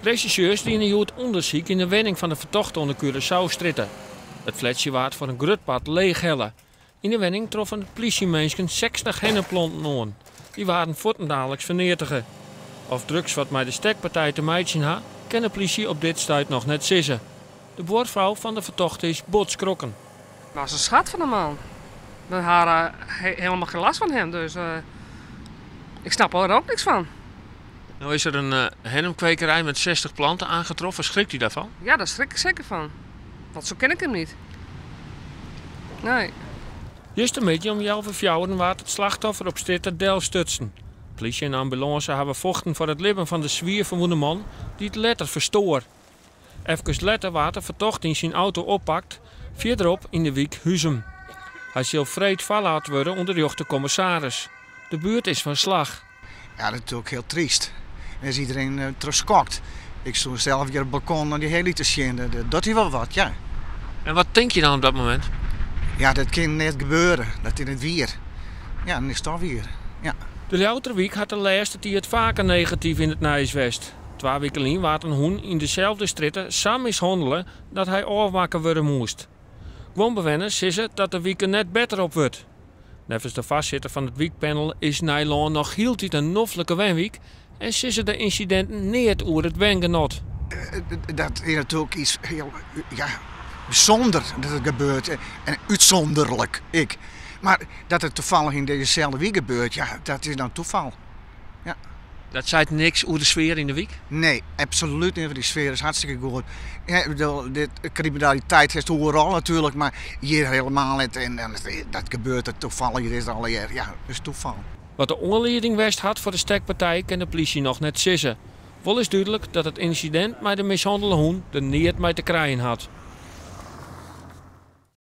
Resjersjeurs diene hjoed ûndersyk yn de wenning fan de fertochte oan de Curaçaostrjitte. It fletsje waard foar in grut part leechhelle. Yn de wenning troffen de plysjeminsken 60 hennepplanten oan. Dy waarden fuortendaliks ferneatige. Oft drugs wat mei de stekpartij te meitsjen ha, kin de plysje op dit stuit noch net sizze. De buorfrou fan de fertochte is bot skrokken. Was een schat van een man. We hadden helemaal geen last van hem, dus ik snap er ook niks van. Nou is er een hennepkwekerij met 60 planten aangetroffen. Schrikt u daarvan? Ja, daar schrik ik zeker van. Want zo ken ik hem niet. Nee. Justermiddei om healwei fjouweren waard it slachtoffer op strjitte delstutsen. Plysje en ambulânse hawwe fochten foar it libben fan de swier ferwûne man, dy't letter ferstoar. Efkes letter waard de fertochte yn syn auto oppakt, fierderop yn de wyk Huzum. Hy sil freed foarlaat wurde oan de rjochter-kommissaris. De buert is fan slach. Ja, dat is natuurlijk heel triest. En is iedereen troch skokt. Ik stond zelf hier op het balkon naar die heli te zien. Dat is wel wat, ja. En wat tink je dan op dat momint? Ja, dat kin net gebeure. Dat is net wier. Ja, dan is it toch wier. Ja. De Ljouwerter wyk hat de lêste tiid faker negatyf yn it nijs west. 2 wiken lyn waard in hûn yn deselde strjitte sa mishannele dat hy ôfmakke wurde moast. Guon bewenners sizze dat de wyk der net better op wurdt. Neffens de foarsitter fan it wykpanel is Nijlân noch hieltyd in noflike wenwyk en sizze de ynsidinten neat oer it wengenot. Dat is natuurlijk iets heel, ja, bysûnder dat it gebeurt. En útsûnderlik, ik. Mar dat it tafallich yn dizze wyk gebeurt, ja, dat is dan tafal. Ja. Dat seit niks oer de sfear yn de wyk? Nee, absolút net. Die sfear is hartstikke goed. Ja, ik bedoel, dit, kriminaliteit is oeral natuerlik, mar hjir hielendal net. En dat gebeurt er tafallich, hier is allegear, ja, dat is tafal. Wat de oanlieding west hat foar de stekpartij kin de plysje noch net sizze. Wol is dúdlik dat it ynsidint mei de mishannele hûn der neat mei te krijen hat.